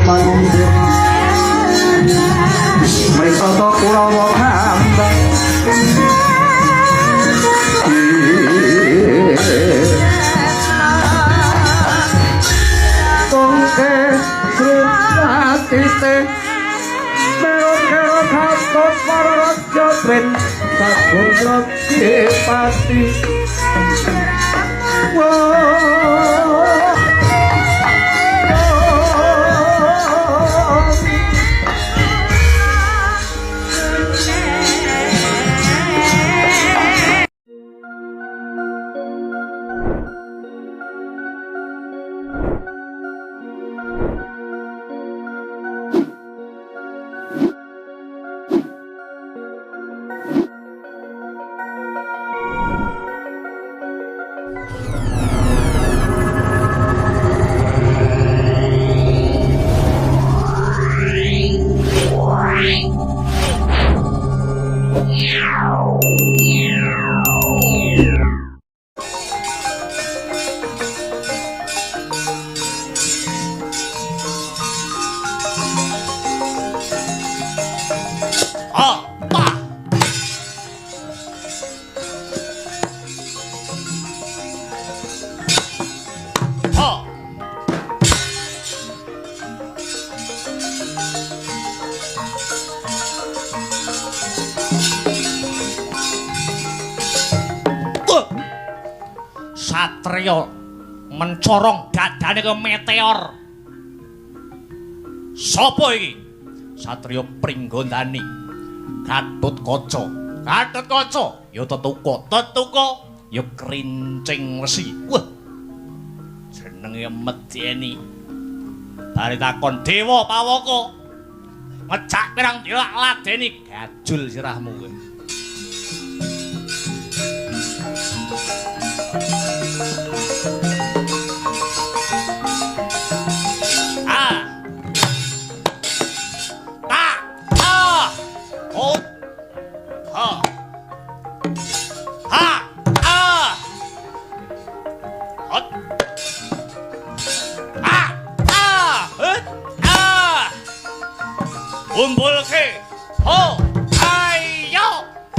Mandir Mrisata Kurawa kambang. Tungke srupatite Merokero katut para raja trin sagung pati. Satriya mencorong dadane ke meteor. Sopo iki? Satriya Pringgondani. Gatotkaca. Gatotkaca ya tetuka, tetuka ya krincing wesi. Wah. Jenenge medeni. Bare takon Dewa Pawaka. Ngejak pirang dina ladeni gajul sirahmu kowe. Kumpulke ho ayo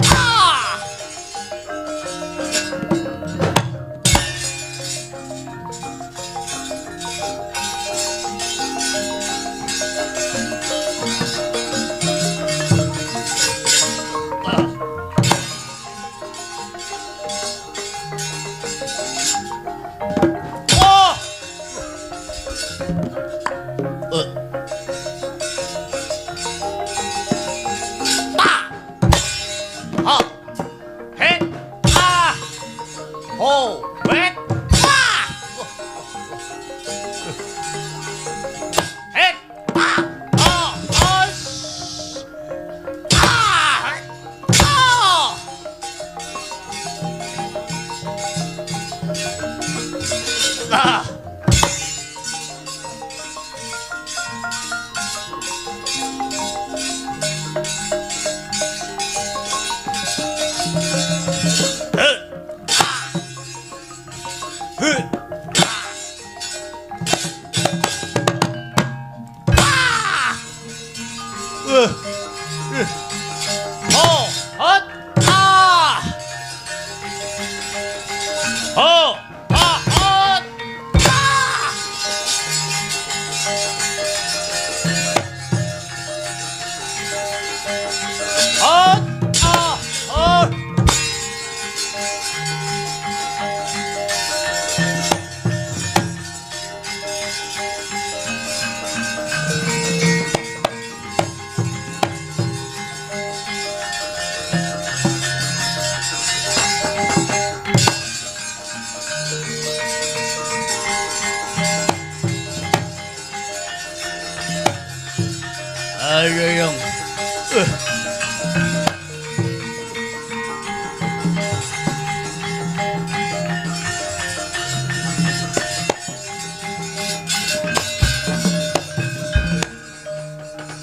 ah. Oh.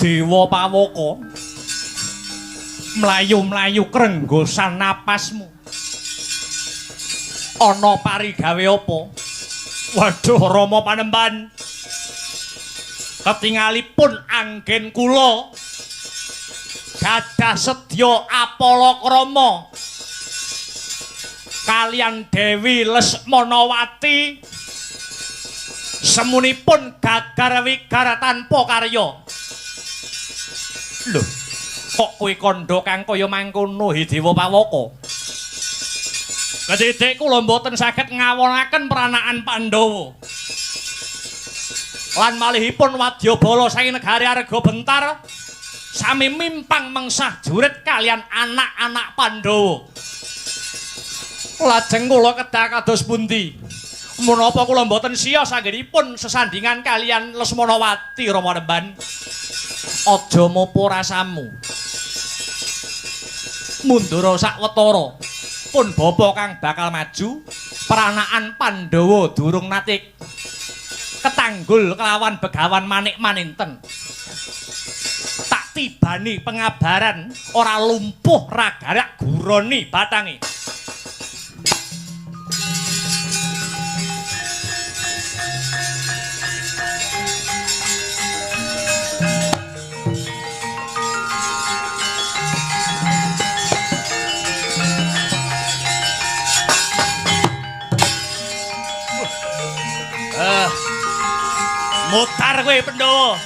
Dewa Pawaka mlayu-mlayu krenggosan napasmu. Ana parigawe apa? Waduh Rama Panembahan. Ketingalipun anggen kula gadah sedya apalakrama kaliyan Dewi Lesmanawati semunipun gagar wigar tanpa karya. Lho, kok kowe kandha kang kaya mangkono He Dewa Pawaka? Kedidik kula mboten saged ngawonaken pranakan Pandhawa. Lan malihipun wadyabala saking negari Arga Bentar sami mimpang mengsah jurit kaliyan anak-anak Pandhawa. Lajeng kula kedah kados pundi? Menapa kula mboten siyos anggenipun sesandingan kaliyan Lesmanawati Rama Nemban? Aja mopo rasamu. Mundura sawetara pun bapa kang bakal maju, pranaan Pandhawa durung nate ketanggul kelawan Begawan Manik Maninten. Tak tibani pengabaran ora lumpuh ragarak guroni batange. Mutar kowe Pandhawa.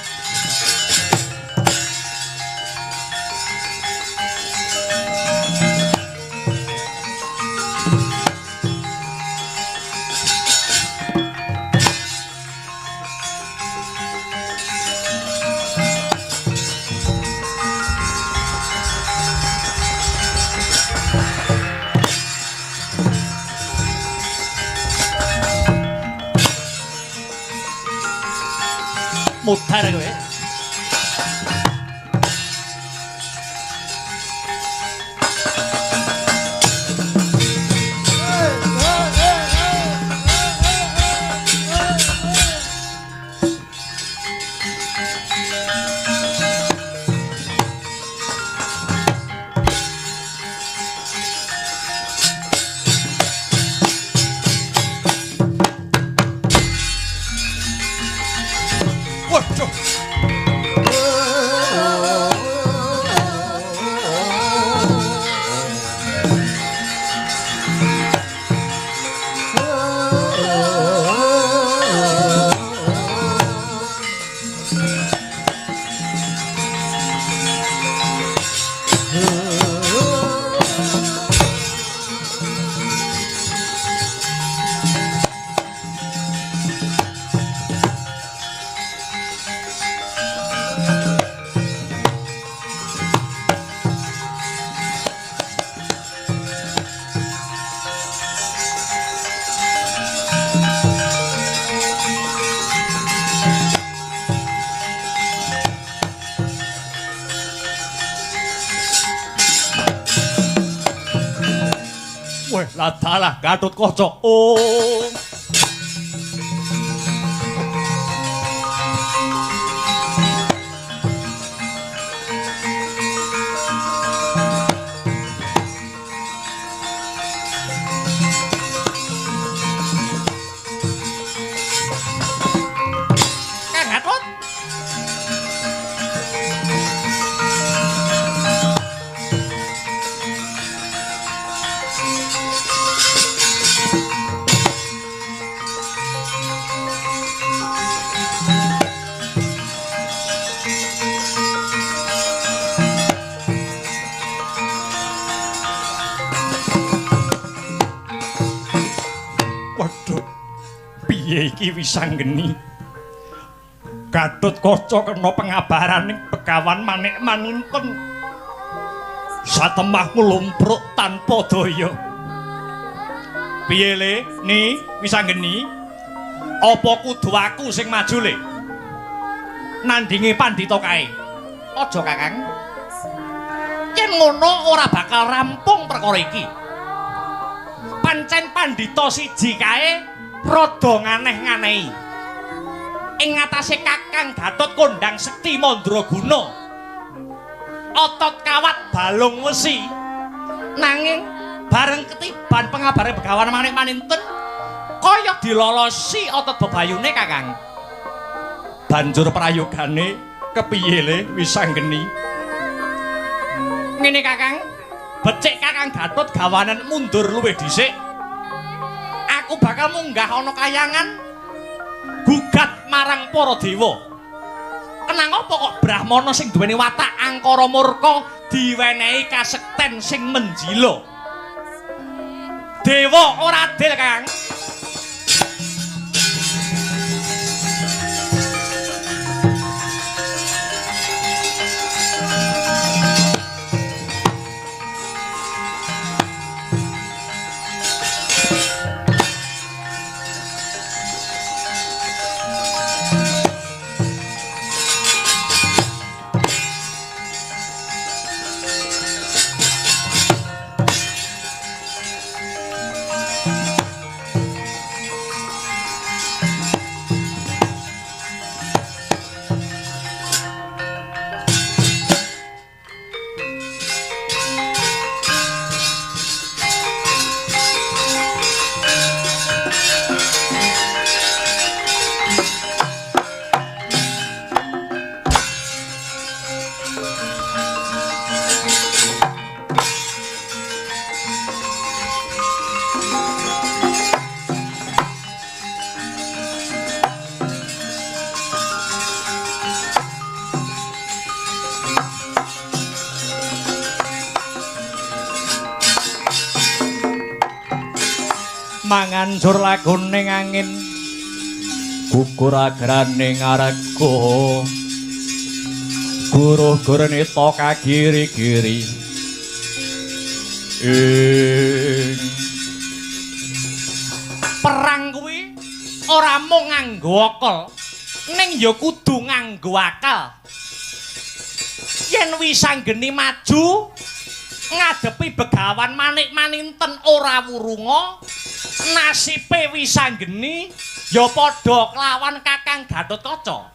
Mutar kowe. Waduh. Weh, ladalah Gatot Kaca. Oh. Kang Gatot. Waduh, piye iki Wisanggeni? Gatot Kaca kena pengabaraning Begawan Manik Maninten. Satemah nglumpruk tanpa daya. Piye le, ni Wisanggeni? Apa kudu aku sing maju le? Nandingi pandhita kae. Aja Kakang. Yen ngono ora bakal rampung perkara iki. Pancen pandhita siji kae rada nganeh-nganehi. Ing ngatasé Kakang Gatot kondang sekti mandraguna. Otot kawat balung wesi. Nanging bareng ketiban pengabare Begawan Manik Maninten kaya dilolosi otot bebayune Kakang. Banjur prayogane kepiye le Wisanggeni? Ngene Kakang, becik Kakang Gatot gawanen mundur luwih dhisik. Aku bakal munggah ana kayangan gugat marang para dewa. Kenang apa kok Brahmana sing duweni watak angkara murka diwenehi kasekten sing menjila? Dewa ora adil, Kang. Mangancur lagune angin gugur agrane ngarego guruh-gurune to kagiri-giri ing perang kuwi ora mung nganggo akal ning ya kudu nganggo akal. Yen Wisanggeni maju ngadepi Begawan Manik Maninten ora wurunga, nasibe Wisanggeni ya padha kelawan Kakang Gatotkaca.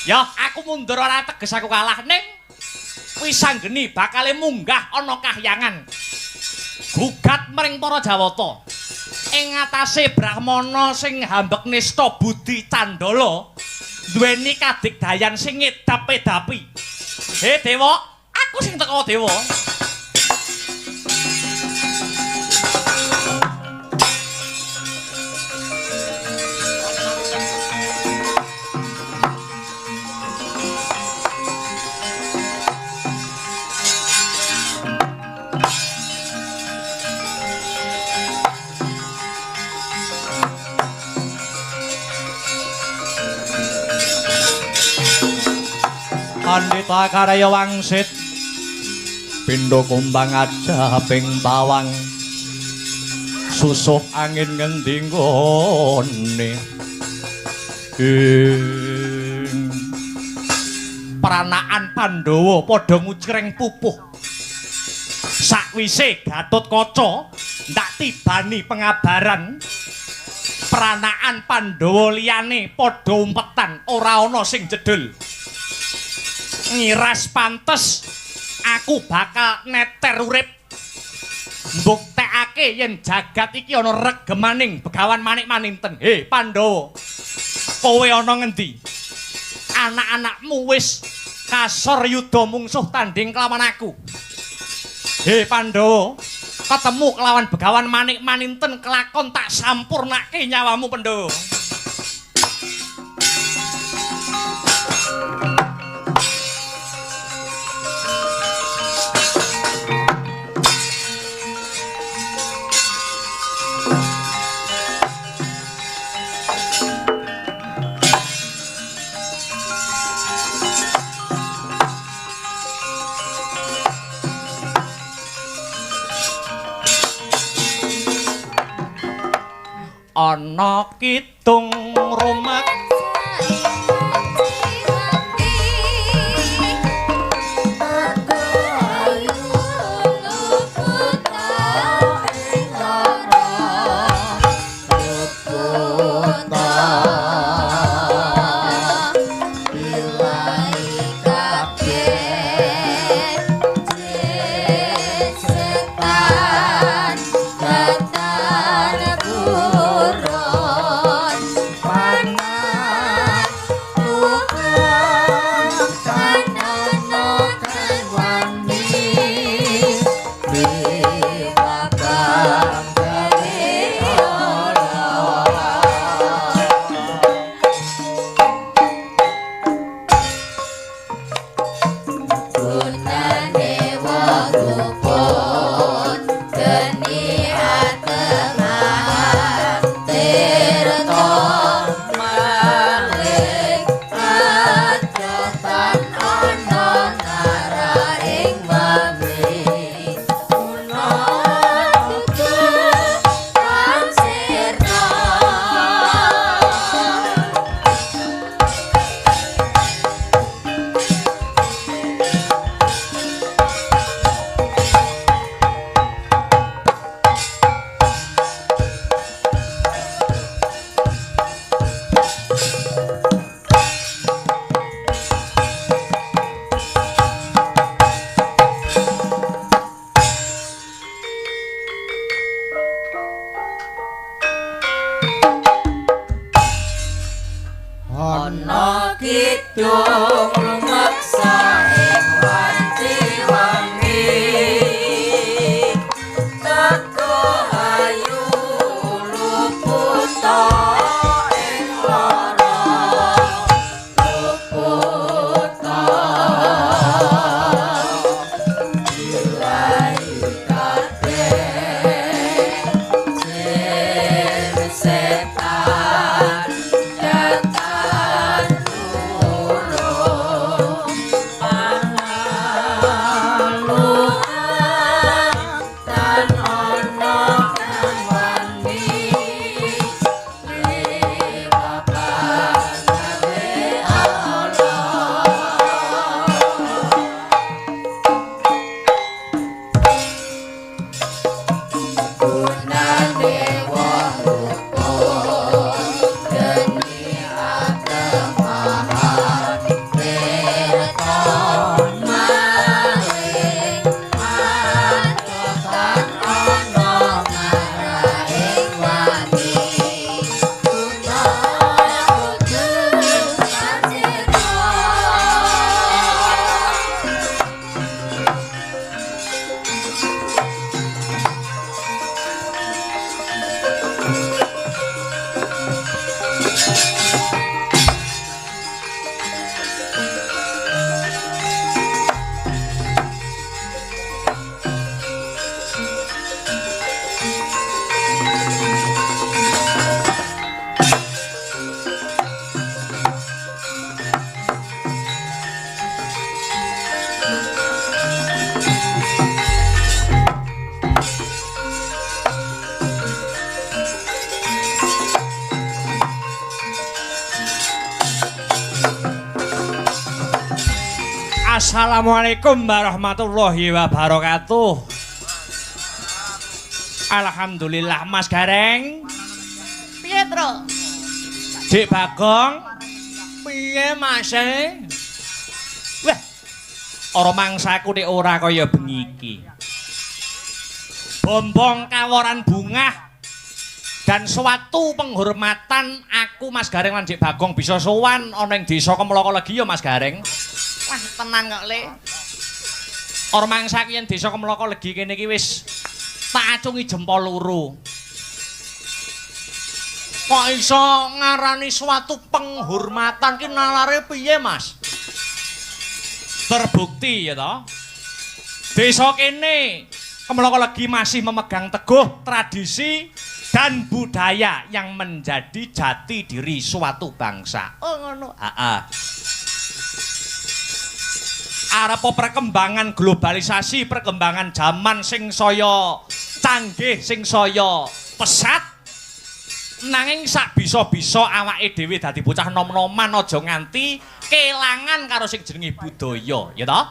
Ya, aku mundur ora teges aku kalah, ning Wisanggeni bakale munggah ana kahyangan. Gugat mring para Jawata. Ing atase Brahmana sing hambek nista budi candala duweni kadigdayan sing ngedap-edapi. He dewa, aku sing teko dewa. Pandita karya wangsit pindha kumbang ajaping tawang susuh angin ngendi nggone ing pranaan Pandhawa padha ngucreng pupuh. Sakwise Gatotkaca ndak tibani pengabaran pranaan Pandhawa liyane padha umpetan ora ana sing jedul. Ngiras pantes aku bakal neter urip mbuktekake yen jagat iki ana regemaning Begawan Manik Maninten. He Pandhawa, kowe ana ngendi? Anak-anakmu wis kasor yuda mungsuh tanding kelawan aku. He Pandhawa, ketemu kelawan Begawan Manik Maninten kelakon tak sampurnake nyawamu Pandhawa. Ana kidung rumat Setan Kidung rumeksa ing wanci wangi teguh ayu luputa ing lara luputa dilai kabeh jin setan datan turun pangaluhan tan ana kang wani liwapan gawe Allah. Gunane wong rukun geni agemahan tirta maring matokan ana ngaraing wani guna kudu pacita. Assalamualaikum warahmatullahi wabarakatuh. Alhamdulillah Mas Gareng. Piye, Tru? Dik Bagong. Piye Mas e? Wah. Ora mangsaku nek ora kaya bengi iki. Bombong kaworan bungah dan suatu penghormatan aku Mas Gareng lan Dik Bagong bisa sowan ana ing desa Kemloko Legi ya Mas Gareng. Wah, tenan kok, Le. Ora mangsaku yen desa Kemloko Legi kene iki wis tak acungi jempol loro. Kok iso ngarani suatu penghormatan ki nalare piye, Mas? Terbukti ya toh. Desa kene Kemloko Legi masih memegang teguh tradisi dan budaya yang menjadi jati diri suatu bangsa. Oh ngono. Heeh. Arepa perkembangan globalisasi, perkembangan zaman sing saya canggih, sing saya pesat, nanging sak bisa-bisa awake dhewe dadi bocah nom-noman aja nganti kelangan karo sing jenenge budaya, ya toh?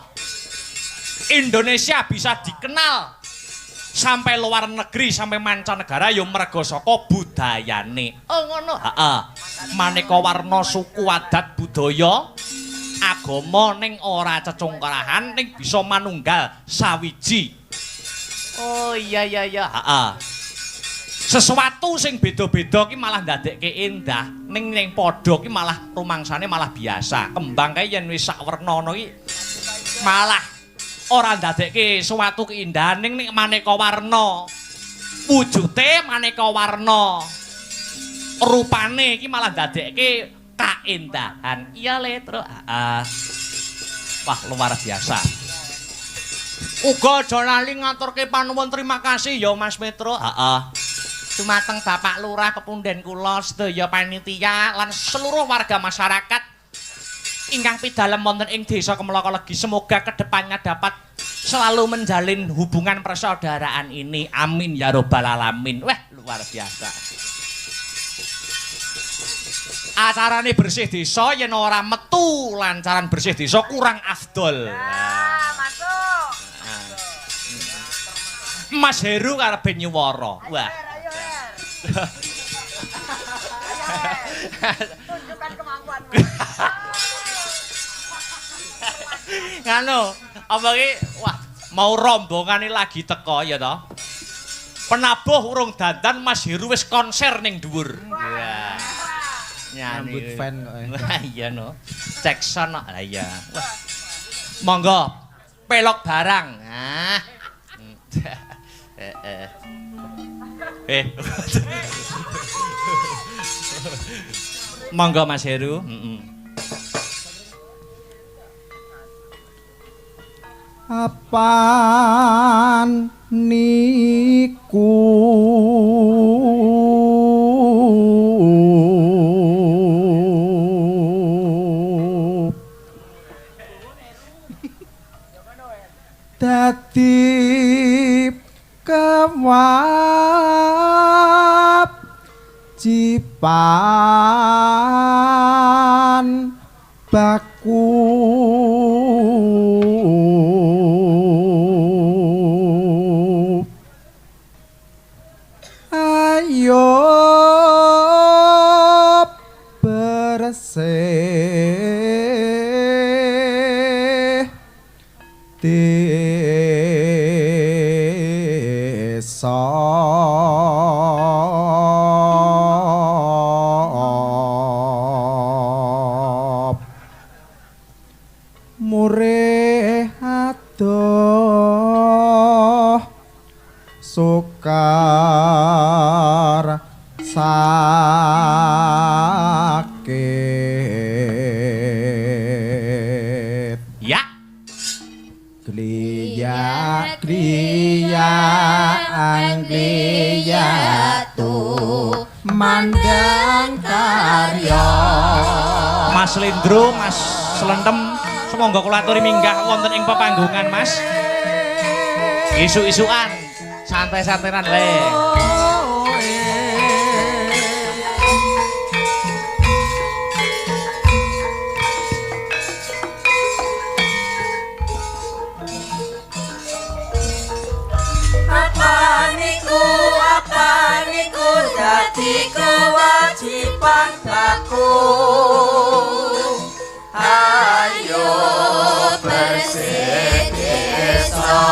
Indonesia bisa dikenal sampai luar negeri, sampai mancanegara ya merga saka budayane. Oh ngono. Heeh. Maneka warna suku adat budaya agama ning ora cecungkrahan ning bisa manunggal sawiji. Oh iya iya iya. Heeh. Sesuatu sing beda-beda ki malah ndadekke endah, ning ning padha ki malah rumangsane malah biasa. Kembang kae yen wis sak werna ngono ki malah ora ndadekke suatu keindahan, ning nek maneka warna. Wujute maneka warna. Rupane iki malah ndadekke kaendahan. Iya Le, Tru. Heeh. Wah, luar biasa. Uga aja lali ngaturke panuwun terima kasih ya Mas Petro. Heeh. Dumateng Bapak Lurah pepunden kula sedaya panitia lan seluruh warga masyarakat ingkang pidalem wonten ing Desa Kemloko Legi, semoga kedepannya dapat selalu menjalin hubungan persaudaraan ini. Amin ya robbal alamin. Wah, luar biasa. Acarane bersih desa yen ora metu lancaran bersih desa kurang afdol. Nah, masuk. Mas Heru karepe nyuwara. Wah. Ayo, tunjukkan kemampuanmu. Nganu, apa ki? Wah, mau rombongane lagi teko ya toh. Penabuh urung dandan Mas Heru wis konser ning dhuwur. Wah. Nyanyi. Rambut fan kok. Wah iya no. Cek sound kok. Lah iya. Wah. Monggo pelok barang. Nah. Eh. Monggo Mas Heru. Heeh. Apan niku dadi kewajiban baku ayo bersih desa murih adoh sukar sakit Ya. Kliya kliya angliya tu mandang karya. Mas Lindro, Mas Slentem, sumangga kula aturi minggah wonten ing pepanggungan, Mas. Isuk-isukan, santai-santainan le. Apa niku dadi kewajiban baku. Ayo bersih desa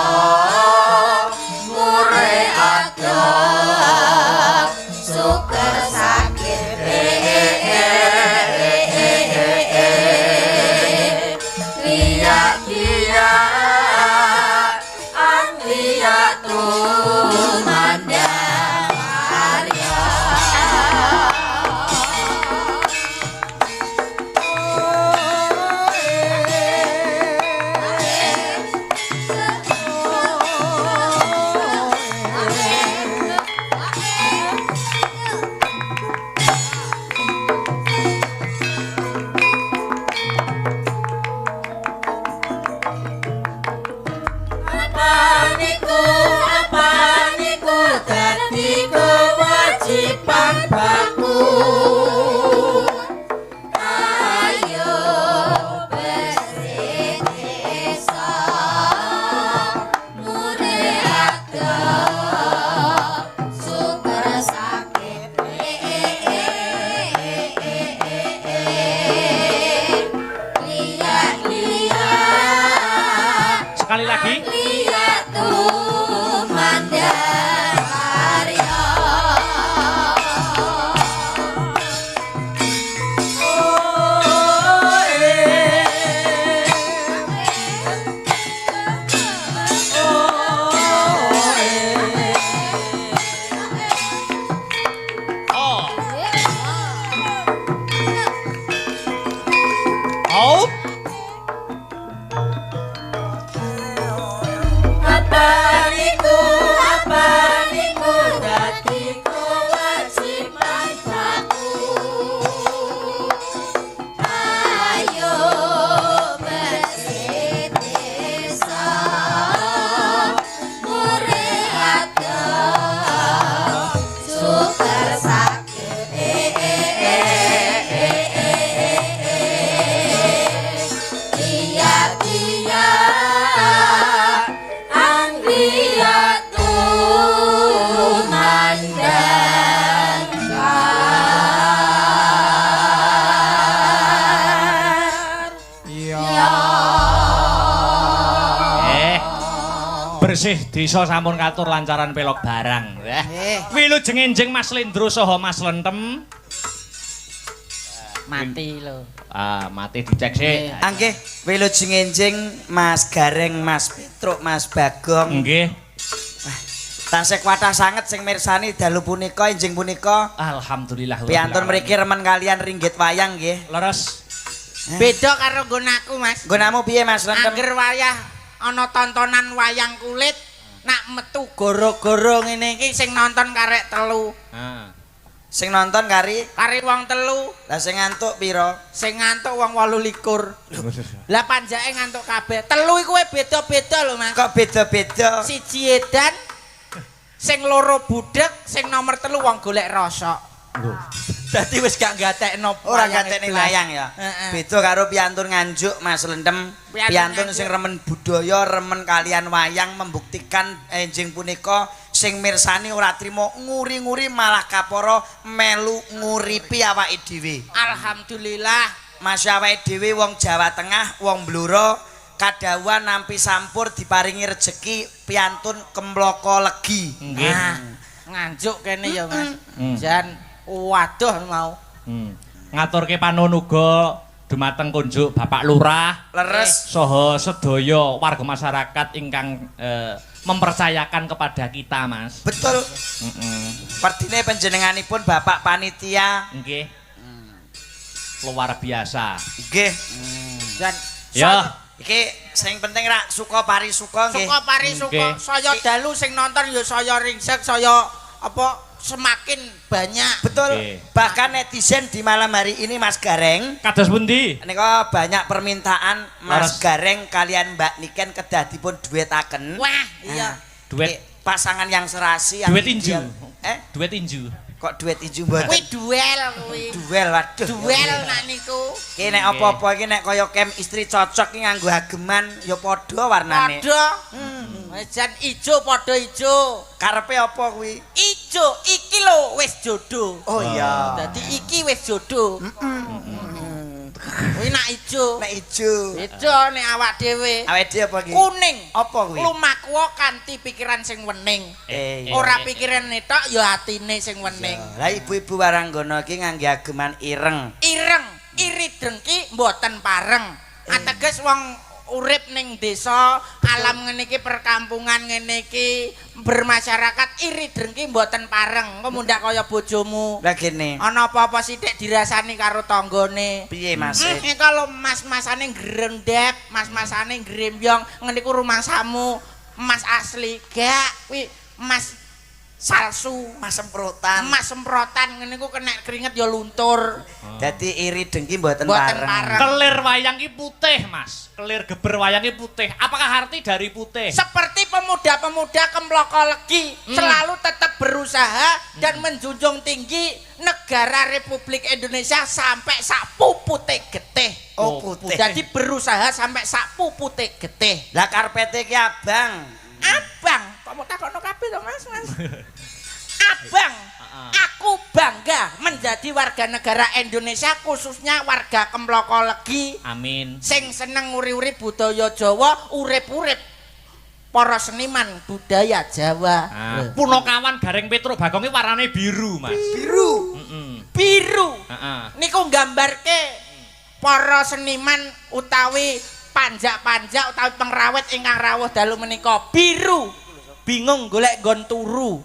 murih adoh suker sakit liya liya angliya tumandang karya. Apa niku dadi kewajiban baku. Ayo bersih desa murih adoh suker sakit liya liya Sekali lagi. liya tumandang karya. Oh. Oh. Apa niku dadi kewajiban baku. Ayo bersih desa murih adoh suker sakit liya liya angliya tumandang karya. Bersih desa sampun katur lancaran pelok barang. Wilujeng enjing Mas Lindro saha Mas Lentem. Mati lho. Ah, mati dicek sik. Angke wilujeng enjing Mas Gareng, Mas Petruk, Mas Bagong. Nggih. Tasih kathah sanget sing mirsani dalu punika enjing punika. Alhamdulillah. Piantun mriki remen kalian ringgit wayang nggih. Leres. Beda karo nggonaku, Mas. Nggonamu piye Mas Lentem? Angger wayah ana tontonan wayang kulit, nak metu goro-goro ngene iki sing nonton karek telu. Ah. Sing nonton kari Kari wong telu, lah sing ngantuk pira? sing ngantuk wong 28. Lah panjake ngantuk kabeh. Telu iku beda-beda lho, Mas. Kok beda-beda? Siji edan, sing loro budhek, sing nomor telu wong golek rosok. Dadi wis gak gatekno Ora wayange gatekne blas. wayang ya. Heeh. Beda karo piantun Nganjuk Mas Lentem. Piantun Piantun Nganjuk. sing remen budaya, remen kalian wayang membuktikan enjing punika sing mirsani ora trimo nguri-nguri malah kapara melu nguripi awake dhewe. Alhamdulillah. Mas awake dhewe wong Jawa Tengah, wong Blora kadhawuhan nampi sampur diparingi rejeki piantun kemloko legi. Nggih. Ah, Nganjuk kene ya, Mas. Mm. Jan waduh mau. Ngaturke panuwun uga dumateng kunjuk Bapak Lurah Leres. saha sedaya warga masyarakat ingkang mempercayakan kepada kita, Mas. Betul. Heeh. Perdine panjenenganipun Bapak Panitia. Nggih. Luar biasa. Nggih. Jan Ya. Iki sing penting rak suka parisuka nggih. Suka parisuka, Nggih. saya dalu sing nonton ya saya ringsek, saya apa semakin banyak. Betul. Nggih. Bahkan netizen di malam hari ini Mas Gareng Kados pundi? nika banyak permintaan Mas Leres. Gareng kalian Mbak Niken kedah dipun duetaken. Wah, iya. Duet. Iki pasangan yang serasi yang Duet inju. ideal. Eh, Duet inju. kok duet inju mboten? Kuwi duel kuwi. Duel waduh. Duel nak niku. Iki nek apa-apa iki nek kaya kem istri cocok iki nganggo ageman ya padha warnane. Padha. Jan ijo padha ijo. Karepe apa kuwi? Ijo iki lho wis jodoh. Oh iya. Dadi iki wis jodoh. Kuwi nak ijo. Nek ijo. Beda nek awak dhewe. Awake dhewe apa iki? Kuning. Apa kuwi? Lumaku kanthi pikiran sing wening. Eh, Ora pikiran tok ya atine sing wening. Lah ibu-ibu waranggana iki ngangge ageman ireng. Ireng, iri drengki mboten pareng. Ateges wong urip ning desa, alam ngene iki perkampungan ngene iki bermasyarakat iri drengki mboten pareng. Engko mundak kaya bojomu. Lah gene. Ana apa-apa sithik dirasani karo tanggane. Piye Mas? Kalau mas-masane ngrendep, mas-masane ngrembyong, ngene iku rumangsamu emas asli. Gak, kuwi emas salsu, Mas semprotan. emas semprotan ngene iku kena keringet ya luntur. Dadi iri dengki mboten Mboten pareng. pareng. Kelir wayang ki putih, Mas. Kelir geber wayang ki putih. Apakah arti dari putih? Seperti pemuda-pemuda Kemloko Legi selalu tetap berusaha dan menjunjung tinggi negara Republik Indonesia sampai sak pupute getih. Oh, putih. Jadi berusaha sampai sak pupute getih. Lah karpete iki abang. Abang, kok mau takono kabeh to, Mas, Mas? Abang, aku bangga menjadi warga negara Indonesia khususnya warga Kemloko Legi Amin. sing seneng nguri-uri budaya Jawa, urip-urip para seniman budaya Jawa. Ah, Punokawan Gareng Petruk Bagong ki warnane biru, Mas. Biru. Heeh. Biru. Heeh. Niku nggambarke para seniman utawi panjak-panjak utawi pengrawit ingkang rawuh dalu menika biru. Bingung golek nggon turu.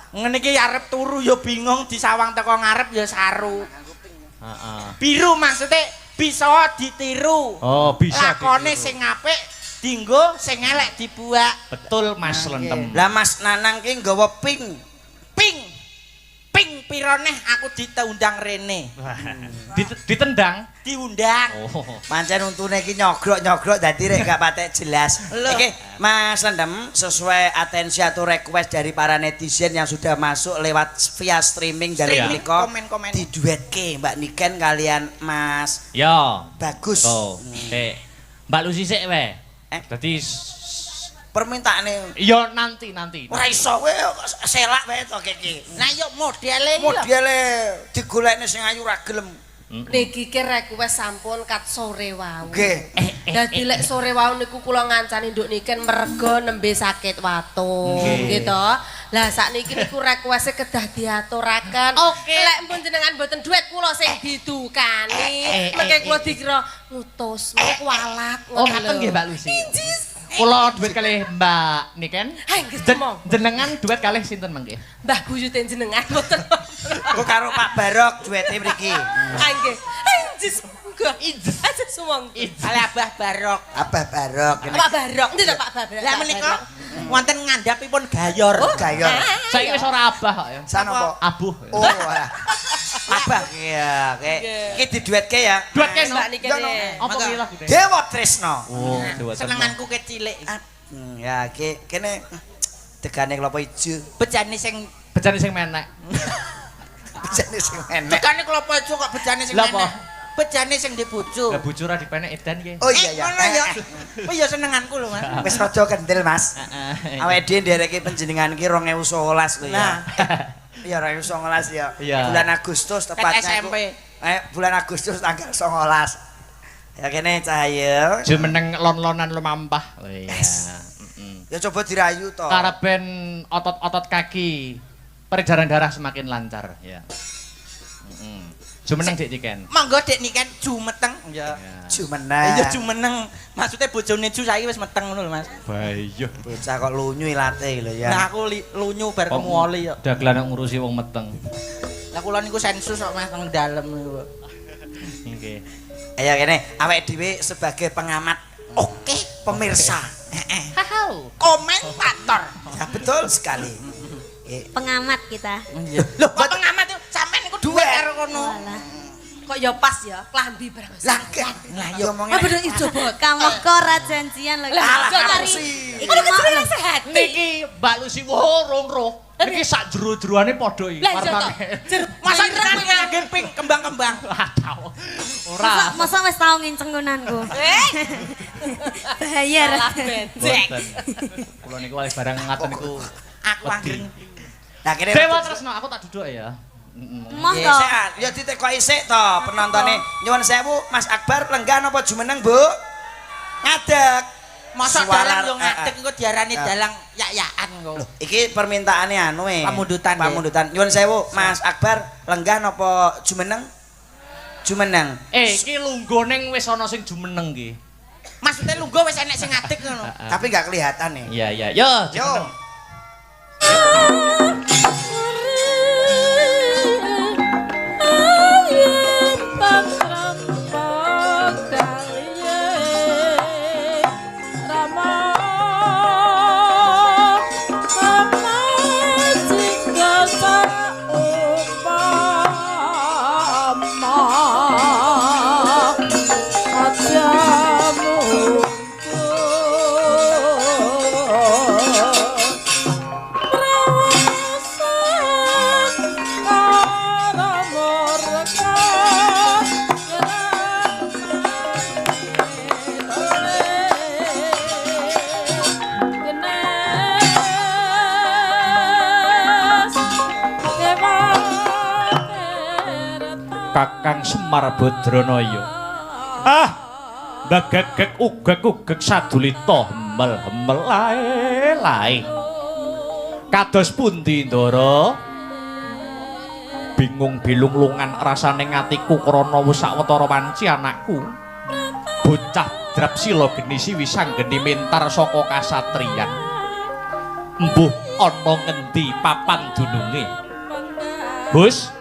Ngene iki arep turu ya bingung disawang teko ngarep ya saru. Heeh. Biru maksudnya bisa ditiru. Oh, bisa. Lakone ditiru. sing apik dinggo, sing elek dibuak. Betul, Mas Lentem. Lah Mas Nanang ki nggawa pink. Ping. Ping piro neh aku diundang rene. Ditendang. Diundang. Oh. Pancen untune iki nyogrok-nyogrok dadi rek gak patek jelas. Loh. Oke, Mas Lendem, sesuai atensi atau request dari para netizen yang sudah masuk lewat via streaming dari Streaming, punika komen-komen. diduetke Mbak Niken kalian Mas Ya. Bagus. Tuh. Sik. Mbak Lucy sik wae. Eh? Dadi Permintaane ya nanti nanti. ora iso kowe selak wae to iki. Nah yuk modele iki lho. Modele digolekne sing ayu ra gelem. Niki ki request sampun kat sore wau. Nggih. Dadi lek sore wau niku kula ngancani nduk Niken merga nembe sakit watung Nggih. gitu. Lah sakniki niku request-e kedah diaturaken. Oke. Lek pun jenengan mboten duet kula sing didukani. Mengke kula dikira ngutus, mengke kualat. Oh, ngaten nggih Mbak Lucy. Kula duet kalih Mbak Niken. Ha, nggih, monggo. Jenengan duet kalih sinten mangke? Mbah buyute jenengan mboten. Kok karo Pak Barok duete mriki. Ha nggih. Injis monggo. Injis. Aja sumong. Kalih Abah Barok. Abah Barok. Pak Barok, endi to Pak Barok? Lah menika wonten ngandhapipun gayor. Oh, Gayor. Saiki wis ora abah kok ya. Sanopo? Abuh. Oh. Abah iya, iki diduetke ya. Duetke no. Mbak Niken. Apa kuwi lagune? Dewa Tresno. Oh, Dewa Tresno. Senenganku kecilik. Ya iki kene degane klopo ijo. Bejane sing Bejane sing menek. Bejane sing menek. degane klopo ijo kok bejane sing Lah apa? menek. Bejane sing di bojo. Lah bojo ora dipenek edan iki. Oh iya ya. Ngono ya. Oh iya senenganku lho, Mas. Wis rada kendel, Mas. Heeh. Awake dhewe ndereke panjenengan iki 2019 lho ya. Nah. Iya 2019 ya. Iya. Bulan Agustus tepatnya. SMP. Bulan Agustus tanggal 19. Ya kene Cahaya. Jumeneng lon-lonan lumampah. Oh iya. Ya coba dirayu to. Kareben otot-otot kaki peredaran darah semakin lancar ya. Jumeneng Dik Niken. Monggo Dik Niken jumeteng. Ya. Jumeneng. Iya jumeneng. Maksudnya bojone Ju saiki wis meteng ngono lho, Mas. Bayo. Bocah kok lunyu ilate lho ya. Nah aku lunyu bar kemuoli yo. Dagelan ngurusi wong meteng. Lah kula niku sensus kok Mas teng dalem niku. Nggih. Ayo kene awake dhewe sebagai pengamat. Oke, pemirsa. Heeh. Komentator. Ya betul sekali. Pengamat kita. Lho, kok pengamat itu sampean niku duet karo kono. Kok ya pas ya, klambi barang. Lah lah yo Ah bener ijo bot. Kameka ora janjian lho. Lah, Iki Iki mau lho. sehat. Niki Mbak Lucy wo rong roh. Niki sak jero-jeroane padha iki Lah iya to. Masa jenengan ngangge pink kembang-kembang. Ora. Masa wis tau nginceng nggonanku. Bahaya ra. Becek. Kula niku wali barang ngaten niku. Aku anggere Nah kene Dewa Tresno aku tak duduk ya. Moh to. Sehat. Ya ditekoki sik to penontone. Nyuwun sewu Mas Akbar lenggah napa jumeneng, Bu? Ngadeg. Masa dalang yo ngadeg engko diarani dalang yak-yakan kok. Lho, iki permintaane anu e. Pamundutan. Pamundutan. Nyuwun sewu Mas Akbar lenggah napa jumeneng? Jumeneng. Iki lungguh ning wis ana sing jumeneng iki. Maksudnya lungguh wis enek sing ngadeg ngono. Tapi enggak kelihatan nih. Iya iya. Yo, Yo. Kakang Semar Badranaya. Ah, mbagegeg ugeg-ugeg sadulita hemel-hemel lae-lae. Kados pundi, Ndara? Bingung bilung-lungan rasane atiku krana wis sawetara wanci anakku. Bocah Drapsila genisi wisanggeni mentar saka kasatriyan. Mbuh ana ngendi papan dununge? Bus,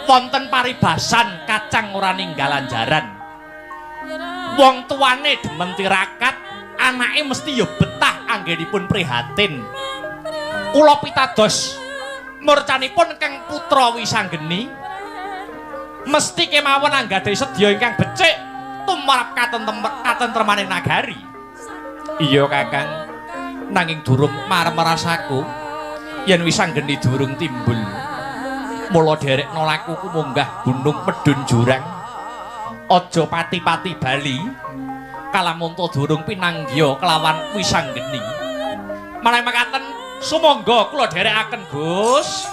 wonten paribasan kacang ora ninggal anjaran. Wong tuane demen tirakat, anake mesti ya betah anggenipun prihatin. Kula pitados murcanipun kang putra Wisanggeni mesti kemawon anggadhahi sedya ingkang becik tumrap katentremaning nagari. Iya Kakang, nanging durung marem rasaku yen Wisanggeni durung timbul. Mula derekno lakuku munggah gunung medhun jurang. Aja pati-pati bali kalamunta durung pinanggiya kelawan Wisanggeni. Malah mekaten sumangga kula dherekaken Gus.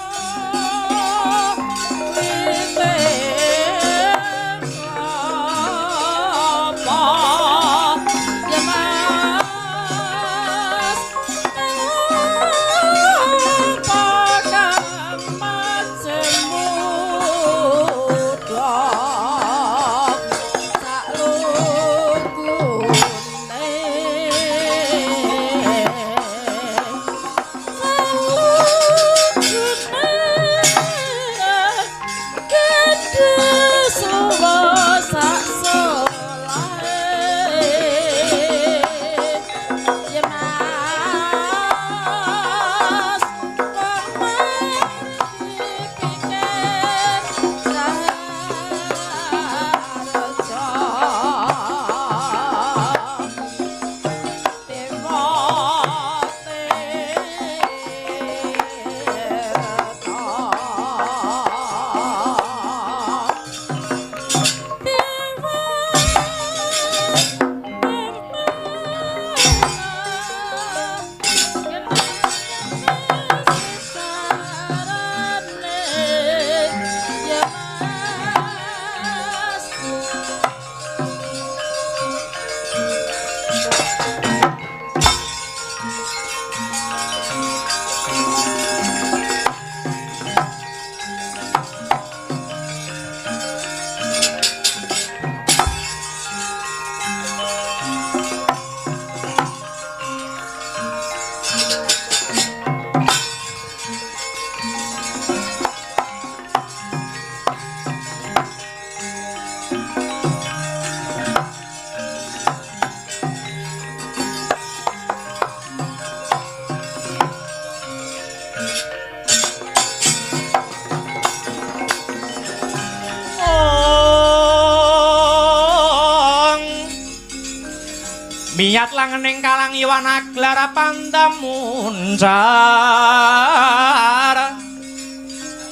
Miyat langening kalang iwan aglar pandamuncar.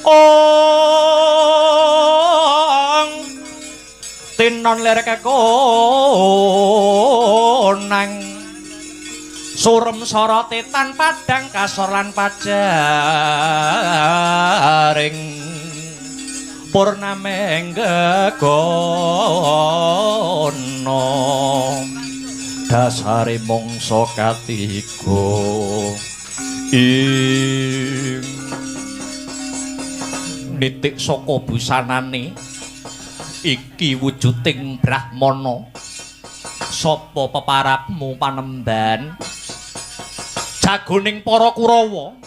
Ong tinon lir kekonang surem sorote tan padang kasor lan pajaring purnameng gegono dasare mangsa katiga ing nitik saka busanane iki wujuding brahmana. Sapa peparapmu panemban jagoning para Kurawa?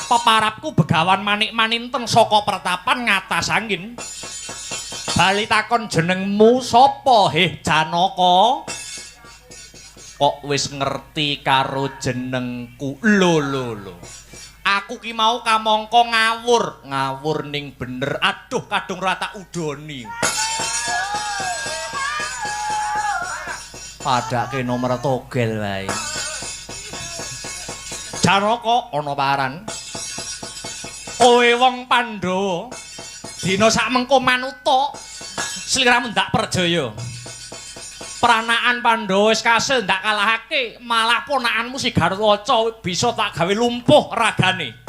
Peparapku Begawan Manik Maninten saka pertapan ngatas angin. Bali takon jenengmu sapa heh Janaka? Kok wis ngerti karo jenengku? Lho lho lho. Aku ki mau kamangka ngawur, ngawur ning bener. Aduh kadung ra tak udoni. Padake nomor togel wae. Janaka ana paran. Kowe wong Pandhawa, dina sak mengko manuta sliramu ndak perjaya. Pranaan Pandhawa wis kasil ndak kalahake, malah ponakanmu si Garuwaca bisa tak gawe lumpuh ragane.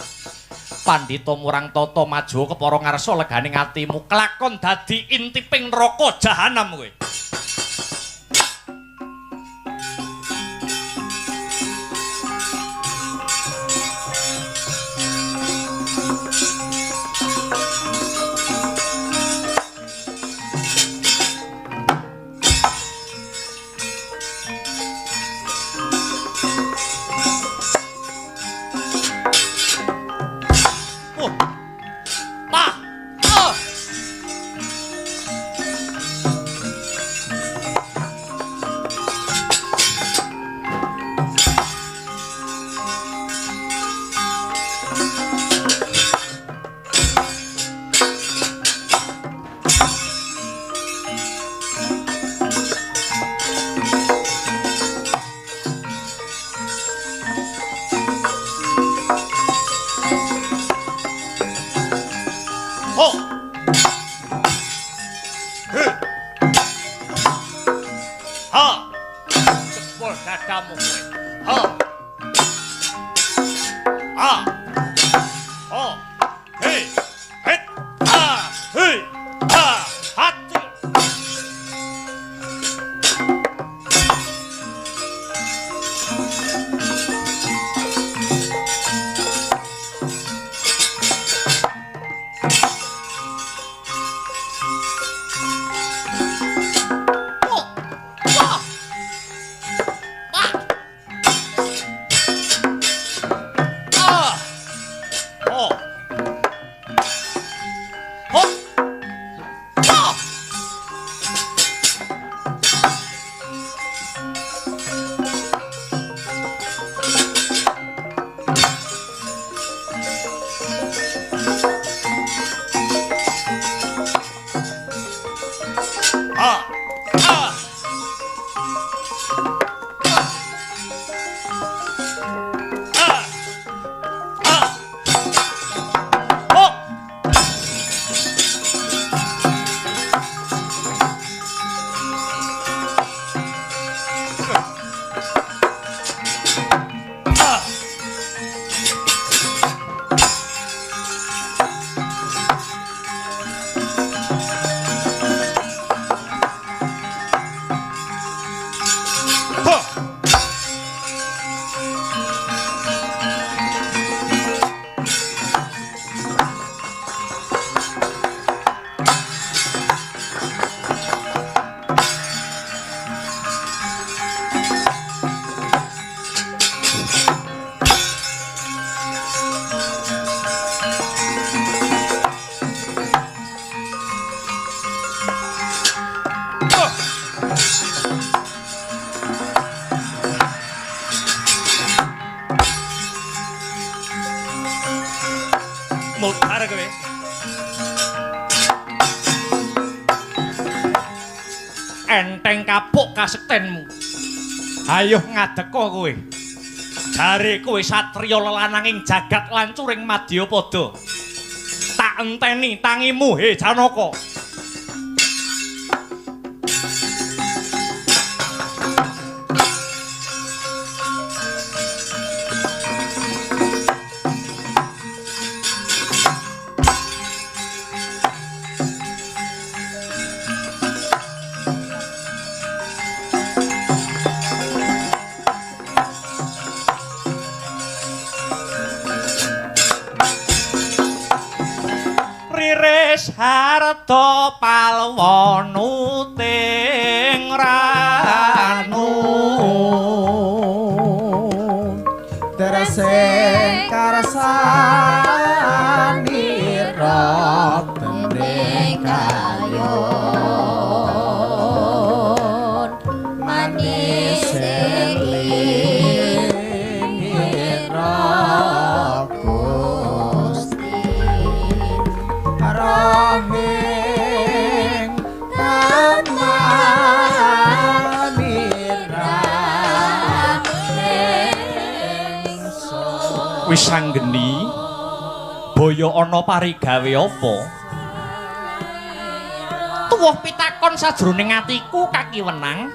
Pandhita murang tata maju kepara ngarsa legane atimu kelakon dadi intiping neraka jahanam kowe. Mutar kowe. Enteng kapuk kasektenmu. Ayo ngadeka kowe. Jare kowe satriya lelananging jagat lancuring madyapada. Tak enteni tangimu he Janaka. Riris harta palwanuting ranu Teresing karsanira dening kayon manis elingira Gusti rohing kamanira. Wis anggeni boyo ana parigawe apa? Tuwuh pitakon sajroning atiku kaki wenang.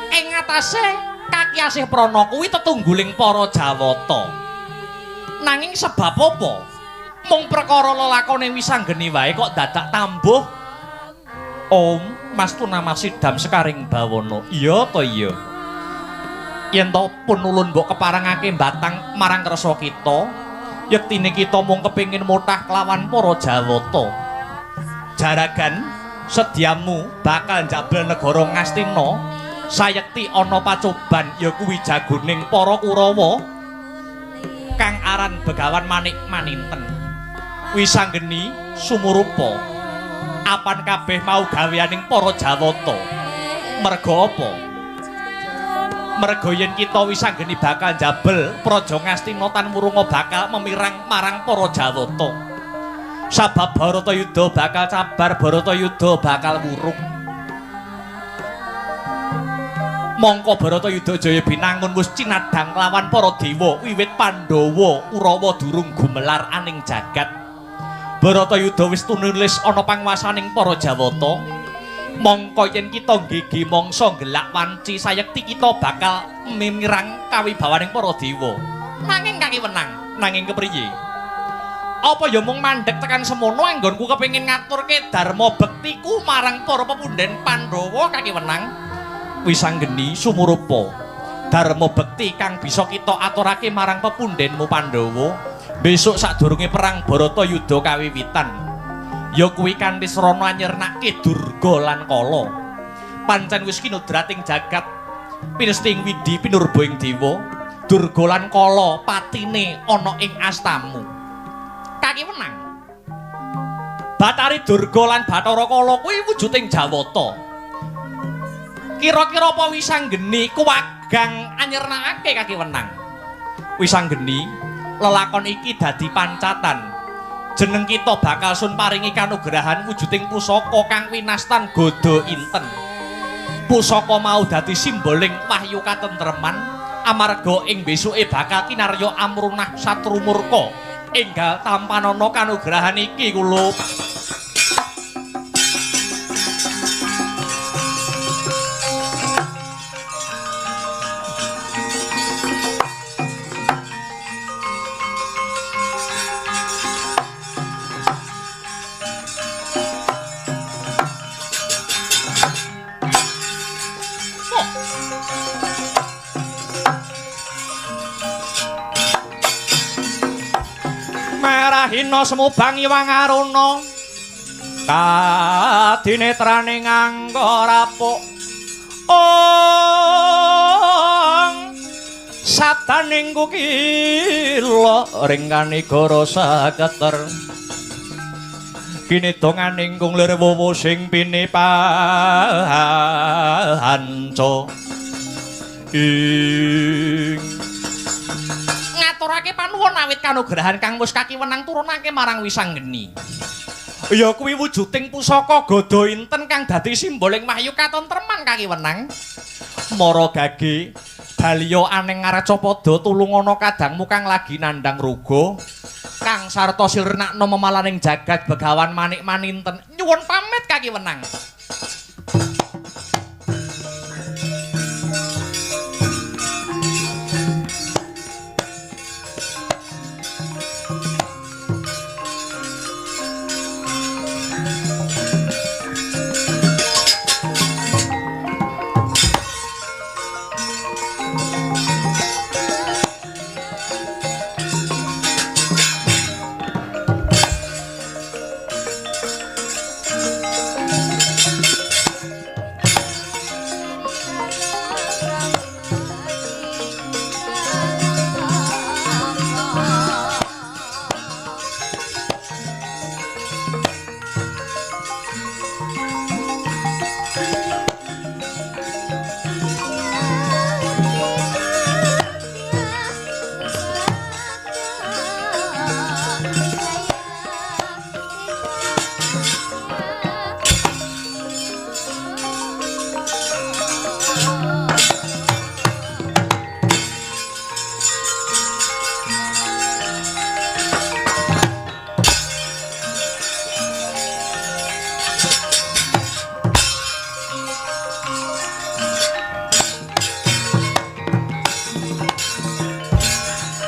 Ing atase kaki asih prana kuwi tetungguling para Jawata. Nanging sebab apa? Mung perkara lelakone Wisanggeni wae kok dadak tambuh. Om Mas Tunama Sidam Sekaring Bawana. Iya ta iya. Yen to pun ulun mbok keparengake batang marang kersa kita, yektine kita mung kepengin motah kelawan para Jawata. Jaragan sediamu bakal njabel negara Ngastina, sayekti ana pacoban ya kuwi jagoning para Kurawa kang aran Begawan Manik Maninten. Wisanggeni sumurupa apan kabeh mau gaweaning para Jawata. Merga apa? Merga yen kita Wisanggeni bakal njabel Praja Ngastina tan wurunga bakal memirang marang para Jawata. Sabab Bharatayuda bakal cabar, Bharatayuda bakal wurung. Mongko Bharatayuda Jaya Binangun wis cinadhang lawan para dewa wiwit Pandhawa Kurawa durung gumelar aning jagat. Bharatayuda wis tunulis ana panguwasaning para Jawata. Mongko yen kita nggigi mangsa nggelak wanci sayekti kita bakal mimirang kawibawaning para dewa. Nanging kaki wenang, nanging kepriye? Apa ya mung mandheg tekan semono anggonku kepengin ngaturke dharma bektiku marang para pepunden Pandhawa kaki wenang? Wisanggeni sumurupa dharma bekti kang bisa kita aturake marang pepundenmu Pandhawa besok sadurunge perang Bharatayuda kawiwitan. Ya kuwi kanthi srana nyirnake Durga lan Kala. Pancen wis kinudrating jagat pinesting widi pinurba ing dewa, Durga lan Kala patine ana ing astamu. Kaki wenang. Bathari Durga lan Bathara Kala kuwi wujuding Jawata. Kira-kira apa Wisanggeni kuwagang anyirnakake kaki wenang? Wisanggeni lelakon iki dadi pancatan. Jeneng kita bakal sun paringi kanugrahan wujuding pusaka kang winastan Gada Inten. Pusaka mau dadi simboling wahyu katentreman amarga ing besuke bakal kinarya amrunah satru murka. Enggal tampanana kanugrahan iki kula. Merahina semubang iwang aruna kadinetrane nganggo rapuk ong sabdaning kukila ring kanigara saketer kinedonganing kung lir wowo sing pinipanca ing ngaturake panuwun awit kanugrahan kang wis kakiwenang turunake marang Wisanggeni. Ya kuwi wujuding pusaka Gada Inten kang dadi simboling wahyu katentreman kakiwenang. Mara gage baliya aneng Ngarcapada tulungana kadangmu kang lagi nandhang ruga. Kang sarta sirnakna memalaning jagat Begawan Manik Maninten. Nyuwun pamit kaki wenang.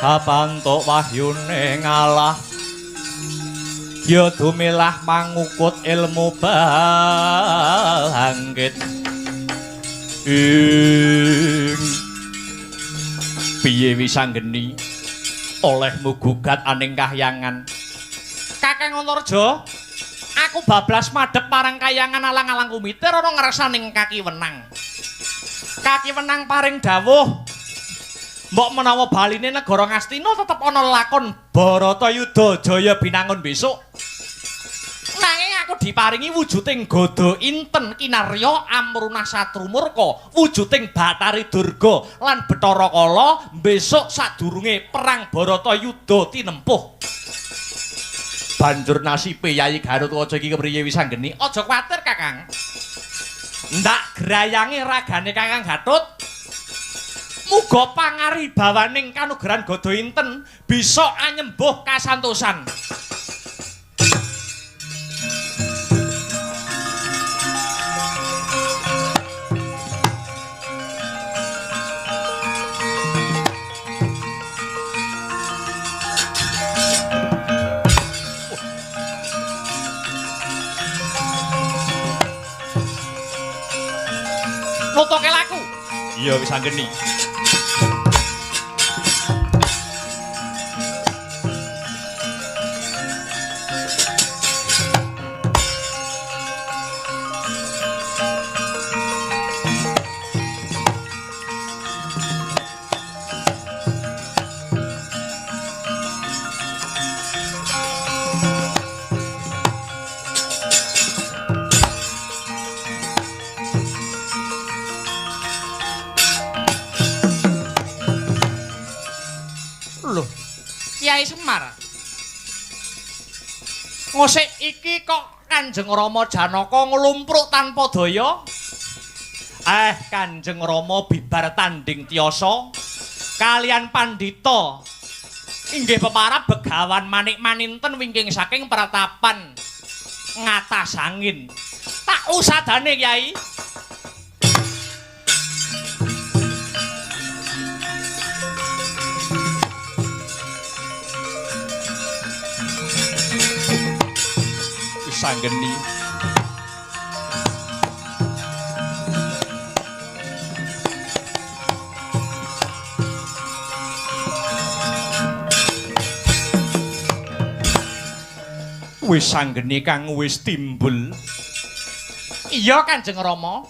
Kapantuk wahyune ngalah ya dumilah mangukut ilmu bangkit ing piye wisanggeni olehmu gugat aning kahyangan. Kakang Antarja, aku bablas madhep marang kayangan alang-alang kumitir ana ngrasane kaki wenang. Kaki wenang paring dawuh mbok menawa baline negara Ngastina tetep ana lakon Baratayuda Jaya Binangun besok. Nanging aku diparingi wujuding Gada Inten Kinarya Amrunah Satrumurka, wujuding Bathari Durga lan Bathara Kala besok sadurunge perang Baratayuda tinempuh. Banjur nasibe Yayi Gatot Kaca iki kepriye wisanggeni? Aja kuwatir, Kakang. Ndak grayange ragane Kakang Gatot. Muga pangaribawaning kanugrahan Gada Inten bisa anyembuh kasantosan. Nutuke laku. Iya wis anggeni. Kyai Semar. Ngosik iki kok Kanjeng Rama Janaka nglumpruk tanpa daya? Kanjeng Rama bibar tanding tiyasa kalian pandhita inggih peparab Begawan Manik Maninten wingking saking pratapan ngatas angin. Tak usadane, Kyai. Sanggeni. Wis sanggeni kang wis timbul. Iya Kanjeng Rama.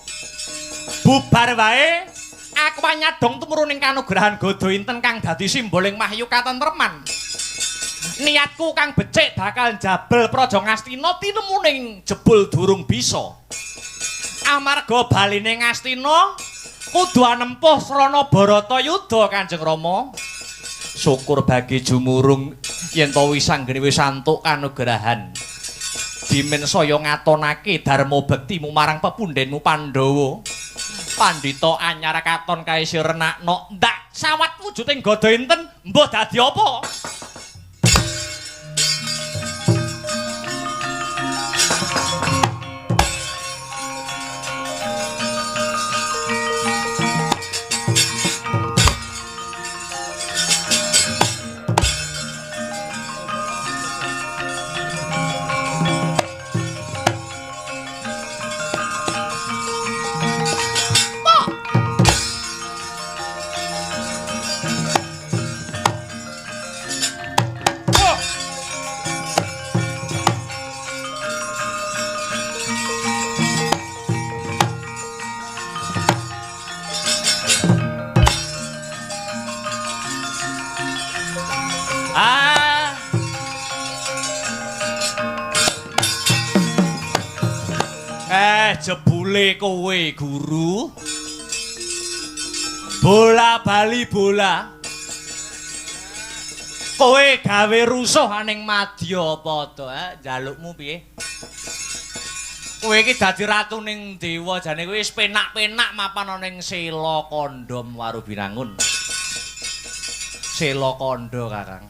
Bubar wae aku nyadong tumurun ing kanugrahan Gada Inten kang dadi simboling wahyu katentreman. Niatku kang becik bakal njabel Praja Ngastina tinemuning jebul durung bisa. Amarga baline Ngastina kudu anempuh srana Baratayuda Kanjeng Rama. Syukur bagi jumurung yen to wis anggene wis antuk kanugrahan. Dimen saya ngatonake dharma bektimu marang pepundhenmu Pandhawa. Pandhita anyar katon kae sirenakno. Ndak sawat wujuding gada inten mbuh dadi apa? Ah. Jebule kowe guru. Bola bali bola. Kowe gawe rusuh aning Madyapada, njalukmu piye? Kowe iki dadi ratu ning dewa, jane kowe wis penak-penak mapan ana ning Sela Kandha Warubinangun. Sela Kandha, Kakang.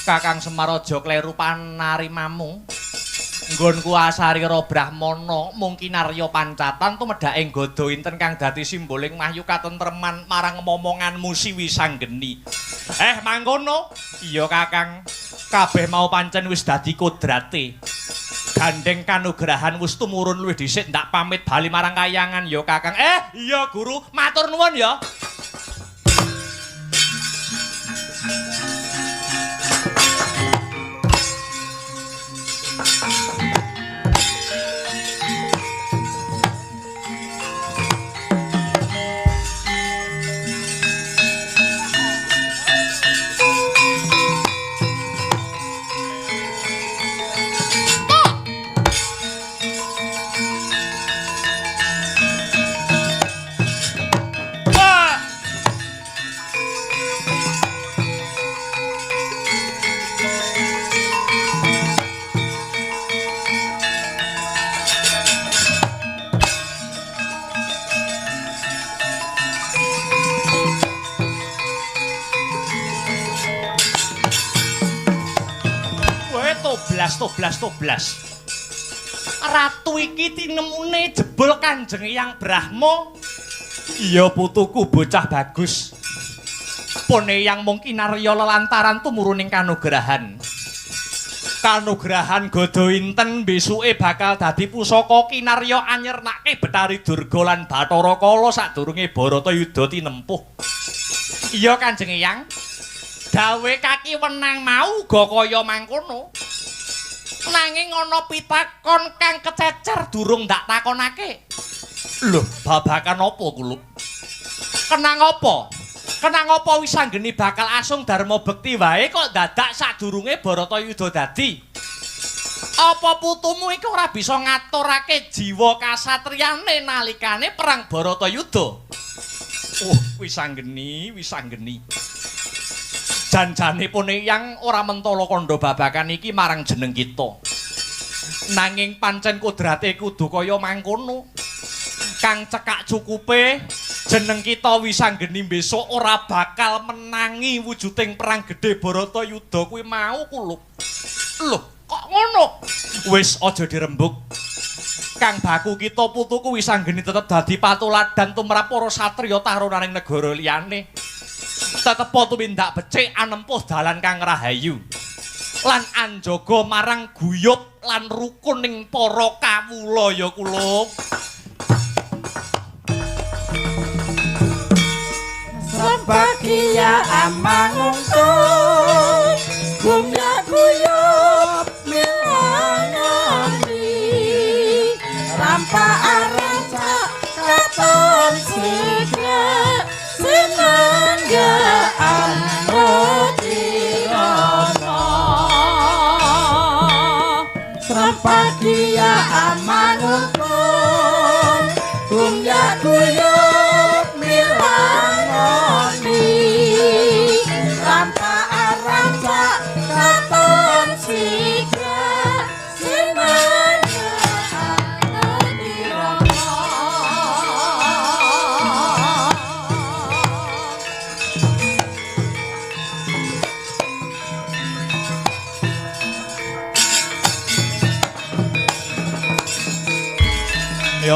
Kakang Semar aja kleru panarimamu. Nggonku asarira Brahmana mung kinarya pancatan tumedhake nggodha inten kang dadi simboling wahyu katentreman marang momonganmu Siwi Sanggeni. Mangkono. Iya, Kakang. Kabeh mau pancen wis dadi kodrate. Gandeng kanugrahan wis tumurun luwih dhisik ndak pamit bali marang kayangan ya, Kakang. Iya guru, matur nuwun ya. Toblas, toblas. Ratu iki tinemune jebul Kanjeng Hyang Brahma. Iya putuku bocah bagus. Pone yang mung kinarya lelantaran tumuruning kanugrahan. Kanugrahan Gada Inten besuke bakal dadi pusaka kinarya anyernake Betari Durga lan Bathara Kala sadurunge Baratayuda tinempuh. Iya Kanjeng Hyang. Dawe kaki wenang mau uga kaya mangkono. Nanging ana pitakon kang kececer durung ndak takonake. Lho, babakan apa kulup? Kenang apa? Kenang apa Wisanggeni bakal asung dharma bekti wae kok dadak sadurunge Baratayuda dadi? Apa putumu iki ora bisa ngaturake jiwa kasatriyane nalikane perang Baratayuda? Oh, Wisanggeni, Wisanggeni. Janjane pune yang ora mentala kandha babakan iki marang jeneng kita. Nanging pancen kodrate kudu kaya mangkono. Kang cekak cukupe jeneng kita Wisanggeni besok ora bakal menangi wujuding perang gedhe Baratayuda kuwi mau kulup. Lho, kok ngono? Wis aja dirembug. Kang baku kita putuku Wisanggeni tetep dadi patuladan tumrap para satriya tarunaning negara liyane. Tetep tumindak becik anempuh dalan kang rahayu lan anjaga marang guyub lan rukun ning para kawula ya kula. Sebagia amangungkung gumya guyub milangani rampa araca katon sigek sinanggaan rotirana Sempakia amangungkung gumya guyub milangoni rampa araca katon sigek sinanggaan rotirana.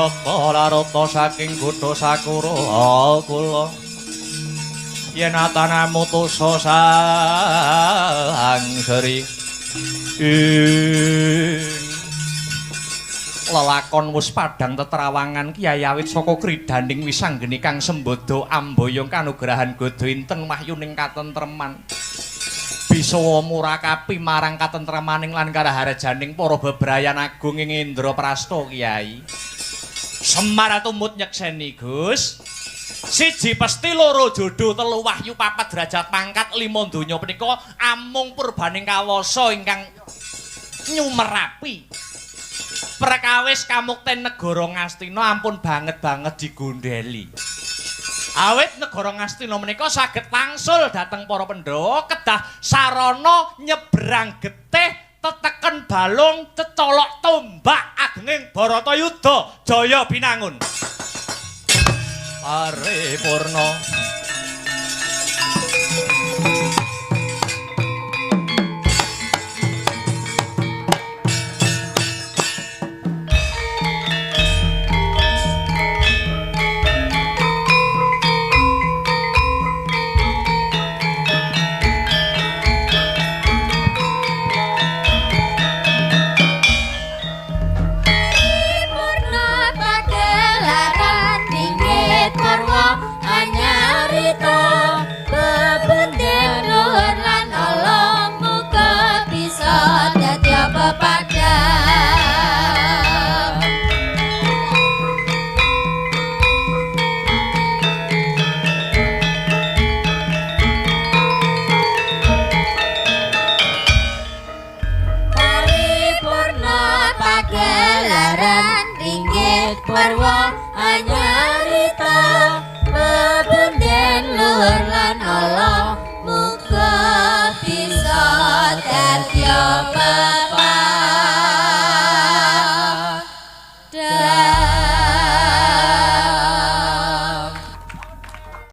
Larata larata saking kutha Sakura kula yen atanamu tusa sang seri ing lelakon wus padhang tetrawangan Kyai awit saka kridaning wisanggeni kang sembodo amboyong kanugrahan godha inten wahyuning katentreman bisa murakapi marang katentremaning lan karaharjaning para bebrayan agung ing Indraprasta Kyai. Semar tumut nyekseni Gus. Siji pesti loro jodoh telu wahyu papat derajat pangkat lima donya punika amung purbaning kawasa ingkang nyumerapi. Perkawis kamukten negara Ngastina ampun banget-banget digondheli. Awit negara Ngastina menika saged wangsul dhateng para Pandhawa kedah sarana nyebrang getih teteken balung cecolok tombak agenging Bharatayuda Jaya Binangun. Paripurna. Paripurna pagelaran ringgit parwa.